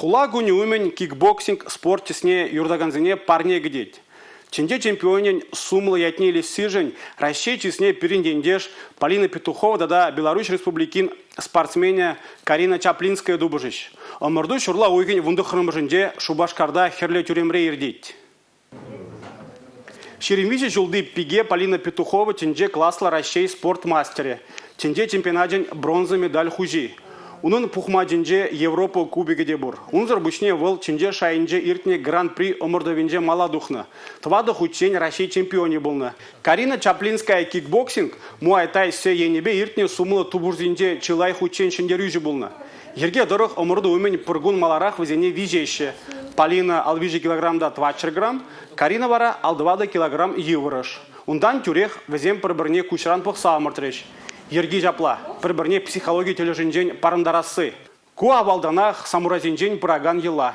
Хула кунӗ умӗн кикбоксинг спорт тӗсне юратакансене парне кӗтет. Тӗнче чемпионӗн сумлӑ ятне илессишӗн Раҫҫей чысне пирӗн ентеш Полина Петухова тата Беларуҫ Республикин спортсменӗ Карина Чаплинская тупӑшӗҫ. Ӑмӑрту ҫурла уйӑхӗн 19-мӗшӗнче Шупашкарта Хӗрлӗ тӳремре иртет. 23 ҫулти пике Полина Петухова тӗнче класлӑ Раҫҫей спорт мастерӗ, тӗнче чемпионачӗн бронза медаль хуҫи. Унӑн пухмачӗнче Европа кубокӗ те пур. Унсӑр пуҫне вӑл тӗнче шайӗнче иртнӗ Гран-при ӑмӑртӑвӗнче мала тухнӑ. Тӑватӑ хутчен Раҫҫей чемпионӗ пулнӑ. Карина Чаплинская кикбоксинг, муай-тай сӗ енӗпе иртнӗ сумлӑ тупӑшусенче чылай хутчен ҫӗнтерӳҫӗ пулнӑ. Йӗрке тӑрӑх ӑмӑрту умӗн пӗр кун маларах вӗсене виҫеҫҫӗ. Полина 53 килограмм та 400 грамм, Карина вара 54 килограмм йывӑрӑш. Унтан тӳрех вӗсем пӗр-пӗрне куҫран пӑхса ӑмӑртрӗҫ. Йӗрки ҫапла, пӗр-пӗрне психологи тӗлӗшӗнчен парӑнтарасси. Ку авалтанах самурайсенчен пыракан йӑла.